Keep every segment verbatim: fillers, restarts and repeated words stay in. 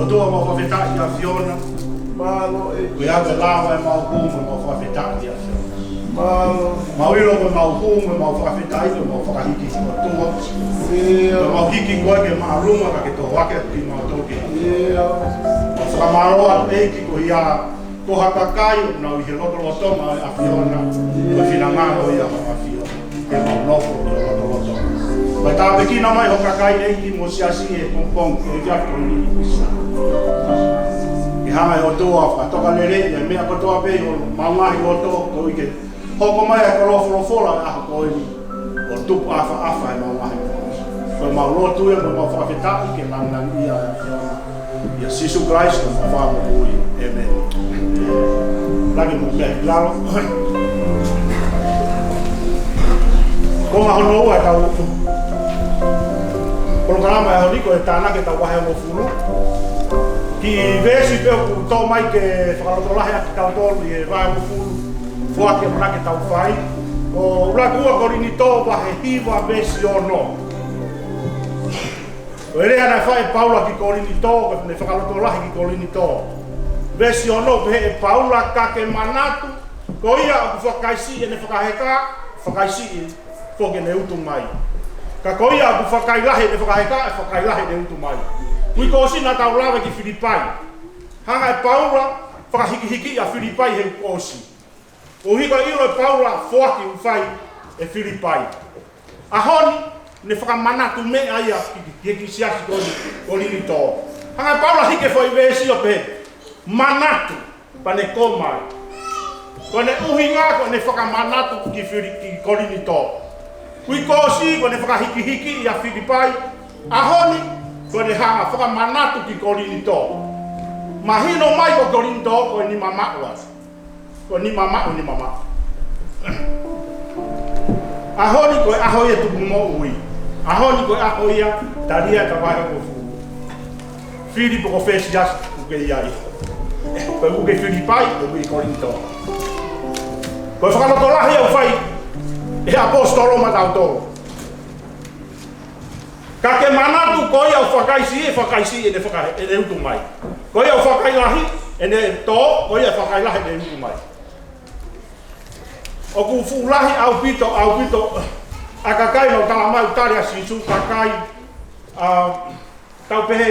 ʻOtua, mau fakafetaʻi ʻAfiona. Mālō ʻEiki. Ko ia ke lava ʻemau hū mo ʻemau fakafetaʻi ʻAfiona. Mālō. Mau ʻilo ko ʻemau hū mo ʻemau fakafetaʻi ko ʻemau fakahiki ʻOtua. ʻIo. Ko ʻemau hiki koe ke māʻolunga kae ke tohoakiʻi kimautolu ki he ʻOtua. ʻIo. Mau fakamālō atu ʻEiki ko ia ko ha kakai ʻoku nau ʻi he lotolotonga ʻo e ʻAfiona. Ko e finangalo ia ʻo e ʻAfiona ke mau nofo ʻi he lotolotonga. Pea tāpuekina mai ho kakai ʻEiki mo e siasi he pongipongi ko eni ʻi Kisa. Ke hanga ʻe ʻOtua ʻo fakatokaleleʻi ʻa e meʻa kotoa pē ʻi homau ngaahi loto koeʻuhi ke hoko mai ʻa e kolo folofola ʻo e ʻaho ko eni ʻo tupu ʻafaʻafa ʻi homau ngaahi moʻui. Ko ʻemau lotu ia mo ʻemau fakafetaʻi ke langilangiʻia ʻa e ʻAfiona. ʻIa Sīsū Kalaisi ko homau Fakamoʻui. ʻĒmeni. Lagi mo meʻa ki lalo. Konga hono ua ʻetau polokalama he ʻaho ni ko e tānaki ʻetau vahe hongofulu. Kiʻi veesi pē ʻoku toʻo mai ke fakalotolahi ʻaki kitautolu ʻi he vahe hongofulu. Foaki ʻamanaki ke tau fai. Ko ʻUluaki Ua Kolinitō vahe hiva veesi ono. Ko e lea naʻe fai ʻe Paula ki Kolinitō, ko ʻene fakalotolahi ki Kolinitō. Veesi ono, pehē ʻe Paula, ka ke manatu, ko ia ʻoku fakaisiʻi ʻene fakaheka, fakaisiʻi foki ʻene utu mai. Ka ko ia ʻoku fakailahi ʻene fakaheka, ʻe fakailahi ʻene utu mai. Uike kuo ʻosi naʻa tau lave ki Filipai. Hanga ʻe Paula fakahikihikiʻi ʻa Filipai he uike kuo ʻosi. ʻO hiki ʻilo ʻe Paula foaki ʻoku fai ʻe Filipai. ʻAho ni, ne fakamanatu meʻa ia ki, ki, ki he siasi ko, Kolinitō. Hanga ʻe Paula hiki e foʻi veesi ʻo pehē, manatu, pea ne koma ai. Ko ʻene ʻuhinga, ko ʻene fakamanatu ki Fili-, ki Kolinitō. Uike kuo ʻosi, ko ʻene fakahikihikiʻi ʻa Filipai. ʻAho ni, ko ʻene hanga fakamanatu ki Kolinitō. Mahino mai ko Kolinitō, ko e nima maʻu ʻa Ko e nima maʻu, nima maʻu. ʻAho ni ko e ʻaho ia tuku moʻui. ʻAho ni ko e ʻaho ia, tali ʻa e vahe hongofulu. Fili pe ko fē siasi ʻoku ke ʻi ai. Ko e uike Filipai, ko e uike Kolinitō. Ko e fakalotolahi ʻoku fai ʻe he ʻaposetolo maʻatautolu. Ka ke manatu ko ia ʻoku fakaisiʻi, ʻe fakaisiʻi ʻene faka-, ʻene utu mai. Ko ia ʻoku fakailahi ʻene tō, ko ia ʻe fakailahi ʻene utu mai. ʻOku fuʻu lahi ʻaupito, ʻaupito, ʻa e kakai ʻoku tala mai ʻoku tali ʻa Sīsū, kakai, ʻa, tau pehē,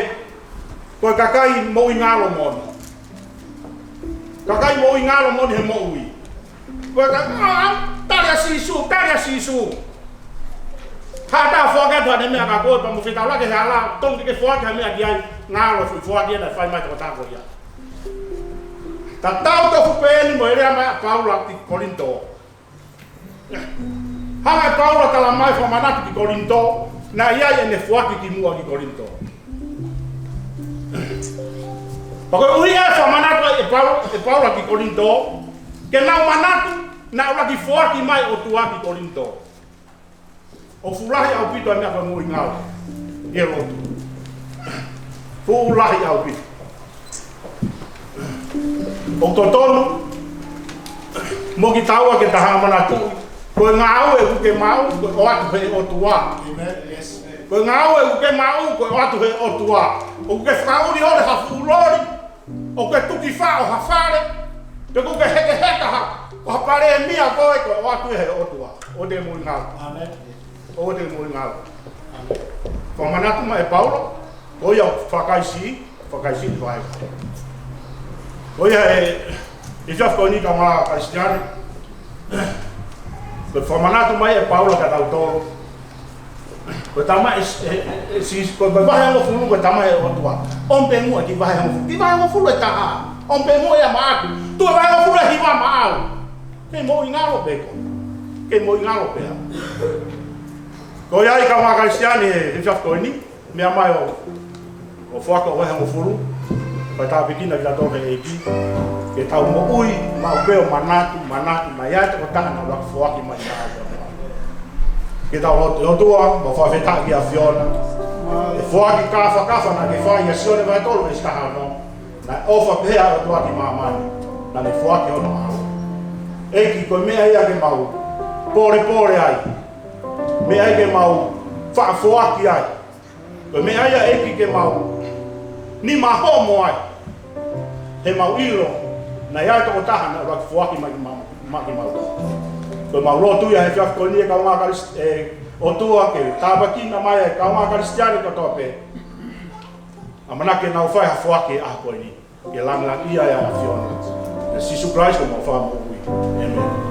ko e kakai moʻui ngalo moʻoni. Kakai moʻui ngalo moʻoni he moʻui. Ko e ka, ʻā, tali ʻa Sīsū, tali ʻa Sīsū. Haʻatau foaki atu haʻane meʻa kia koe pea mo fetaulaki he hala, tonu ke ke foaki ha meʻa ki ai, ngalo foʻi foaki ena ʻe fai mai tokotaha ko ia. Tatau tofu pē eni mo e lea mai ʻa Paula ki Kolinitō. Hanga ʻe Paula tala mai fakamanatu ki Kolinitō, naʻe ʻi ai ʻene foaki kimuʻa ki Kolinitō. Pea koeʻuhi ʻe fakamanatu ai ʻe Paula, ʻe Paula ki Kolinitō, ke nau manatu, naʻe ʻuluaki foaki mai ʻOtua ki Kolinitō. ʻOku fuʻu lahi ʻaupito ʻa e meʻa ko e moʻui ngalo. ʻI he lotu. Fuʻu lahi ʻaupito. ʻOku totonu, mo kitaua ke ta hanga manatuʻi. Ko e ngāue ʻoku ke maʻu, ko e ʻoatu he ʻOtua. Amen. Yes. Ko e ngāue ʻoku ke maʻu, ko e ʻoatu he ʻOtua. ʻOku ke fakaʻuli holo ha fuʻu loli, ʻoku ke tuki faʻo ha fale, pe ʻoku ke hekeheka ha, ko ha palēmia koe, ko e ʻoatu he ʻOtua. ʻOua te ke moʻui ngalo. Amen. ʻOua te ke moʻui ngalo. Amen. Fakamanatu mai ʻe Paula, ko ia ʻoku fakaisiʻi, fakaisiʻi ʻene vahe. Ko ia ʻe, ʻe fiafia ko eni kāinga Kalisitiane, ko e fakamanatu mai ʻe Paula kia tautolu. Ko e tama ʻe, ʻe, ʻe, ʻe, si-, ko e vahe hongofulu ko e tama ʻe ʻOtua. ʻOmi pē muʻa ki he vahe hongofulu. Ki he vahe hongofulu ʻe taha. ʻOmi pē muʻa ia maʻaku. Tuʻu he vahe hongofulu ʻe hiva maʻau. Kei moʻui ngalo pē koe. Kei moʻui ngalo pē au. Ko ia ai kāinga Kalisitiane ʻe fiafia ko eni. Meʻa mai ʻo, ʻo foaki ʻa e vahe hongofulu, pea tāpuekina kitautolu ʻe he ʻEiki, ke tau moʻui, maʻu pē ʻo manatu, manatu, naʻe ʻi ai e tokotaha naʻe ʻuluaki foaki mai ʻa e ʻOtua. Ke tau lotu. ʻOtua, mau fakafetaʻi ki he ʻAfiona. ʻE foaki kāfakafa naʻa ke fai ʻia Sione vahe tolu veesi taha ono. Naʻe ʻofa pehē ʻa e ʻOtua ki māmani, naʻa ne foaki hono ʻAlo. ʻEiki, ko e meʻa ia ke mau pōlepole ai. Meʻa ia ke mau faʻa foaki ai. Ko e meʻa ia ʻEiki ke mau Ni maho mo ai. He mau ʻilo, naʻe ʻi ai e tokotaha naʻe ʻuluaki foaki mai ki mau, mai ki mau. Ko ʻemau lotu ia he efiafi ko eni, e kāinga Kalis-, e ʻOtua ke tāpuekina mai e kāinga Kalisitiane kotoa pē. ʻAmanaki ke nau fai ha foaki he ʻaho ko eni. Ke langilangiʻia ai ʻa e ʻAfiona. ʻIa Sīsū Kalaisi ko homau Fakamoʻui. ʻĒmeni.